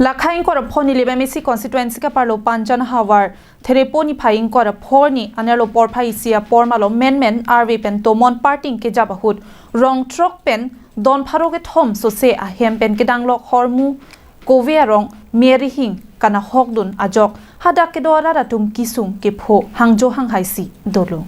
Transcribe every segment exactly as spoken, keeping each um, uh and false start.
Lakhai ingkoi ra pho Nilip M A C constituency kaparlo Panjan havar Therepo niphai ingkoi ra pho arni anerlo porphai isi apor malo menmen arve pen tomon parting kejap ahut rong throk pen don pharo kethom sose ahem pen kedanglok hormu kove arong me arihing kanahokdun ajok hadak kedo arat atum kesung kepho hangjo hanghaisi dolo.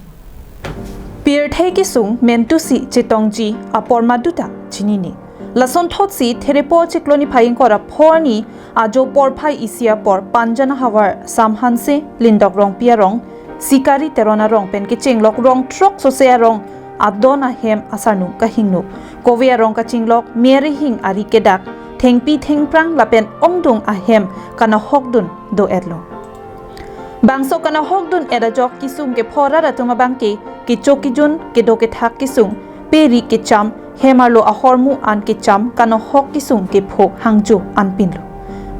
Pirthe kesung mentusi chetongji apor maduta chinine. Lasonthotsi Therepo chiklo niphai ingkoi ra pho arni ajo porphai isi apor Panjan havar Sam Hanse, Lindok Rongpi arong, Sikari Teron arong pen kechenglok rong throk sose arong adon ahem asarnung kahingno. Kove arong kachinglok me arihing ari kedak, thengpi thengphrang lapen ongdung ahem kanahokdun do-etlo. Bangso kanahokdun-et ajok kesung kepho arat atum abangke kecho kejun, kedo kethak kesung, pe ri kecham, hem arlo ahormu an kecham kanahok kesung kepho hangjo anpinlo.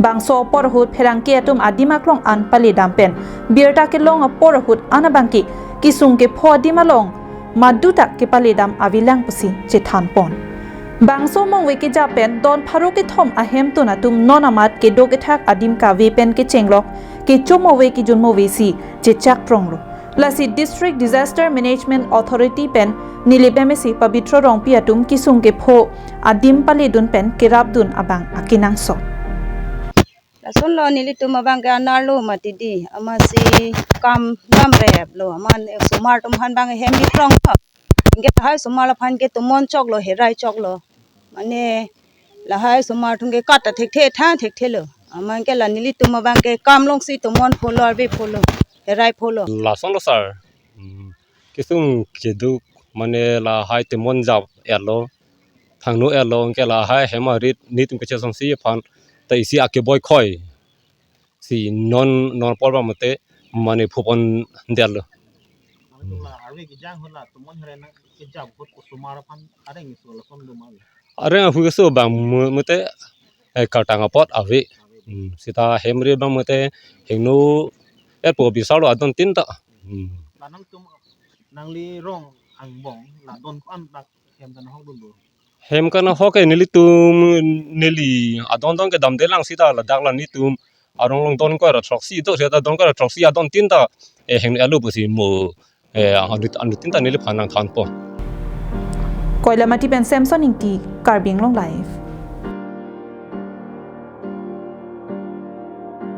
Bangso apor ahut pherangke atum adim aklong an paledam pen birta kelong apor ahut an abangke kesung kepho adim along maduta kepaledam avelang pusi chethanpon. Bangso mongve kejap pen don pharo kethom ahemtun atum non amat kedo kethak adim kave pen kechenglok, kecho move kejun move si chechak pronglo. Lasi District Disaster Management Authority pen Nilip M A C Pabitra Rongpi atum kesung kepho adim paledun pen kerapdun abang akenangsot. Lasonlo nelitum abangke anerlo mati di, amatsi kam damreplo, amat osomar atum aphan abang hem biprong tha. Anke lahai osomar aphan ke tomon choklo, herai choklo. Mane lahai osomar atum ke kat ta thekthe, thang thekthelo. Amat ke la nelitum abangke kam longsi tomon pholo, arve pholo, herai pholo. Lasonlo sir. Hmm. Kesung keduk mane lahai tomon jap-etlo. Thangno-etlo, anke lahai hem arit nelitum kechesongsi aphan ta isi akeboi khoi si non non apor abang mate mane phupon detlo. Mane la arve kejang ahut la tomon herai nangkejap ahut osomar aphan areng iso lason do ma ave? Areng ahu keso abang mu-, mate, eh, kartang apot ave. Hmm, seta hem ri abang mate hingno-etpo bisarlo adon tin ta. Hmm. La nangtum nangli rong angbong la don ko-an dak hem kanahokdunlo? Hem kanahok ke nelitum neli adon adon kedamdelang seta ladak la nelitum arong along don ingkoi ra throksi do, seta don ingkoi ra throksi adon tin ta, eh, hingno-etlo pusi mo, eh, anut anut tin ta neliphan nangthanpon. Koilamati pen Samson Ingti, Karbi Anglong Live.